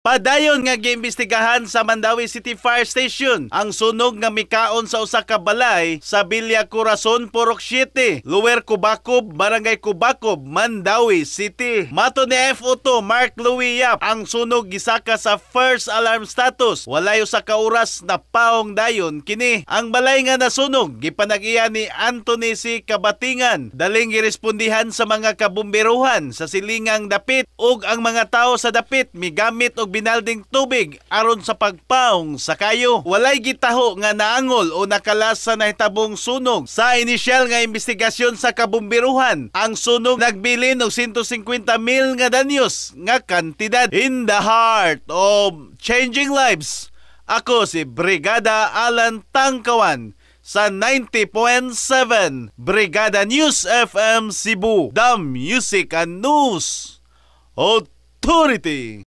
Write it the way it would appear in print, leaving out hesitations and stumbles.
Padayon nga giimbestigahan sa Mandaue City Fire Station ang sunog nga mikaon sa usa ka balay sa Villa Corazon, Purok 7, Lower Cubacob, Barangay Cubacob, Mandaue City. Matod ni FO2 Mark Louis Yap, ang sunog gisaka sa first alarm status. Walay usa ka oras na paong dayon kini. Ang balay nga nasunog gipanag-iya ni Anthony C. Kabatingan. Daling girespondihan sa mga kabomberohan sa silingang dapit ug ang mga tao sa dapit migamit og binalding tubig aron sa pagpaong sa kayo. Walay gitaho nga naangol o nakalas sa nahitabong sunog. Sa inisyal nga investigasyon sa kabomberohan, ang sunog nagbilin og 150 mil nga danyos nga kantidad. In the heart of changing lives, ako si Brigada Alan Tangkawan sa 90.7 Brigada News FM Cebu, The Music and News Authority.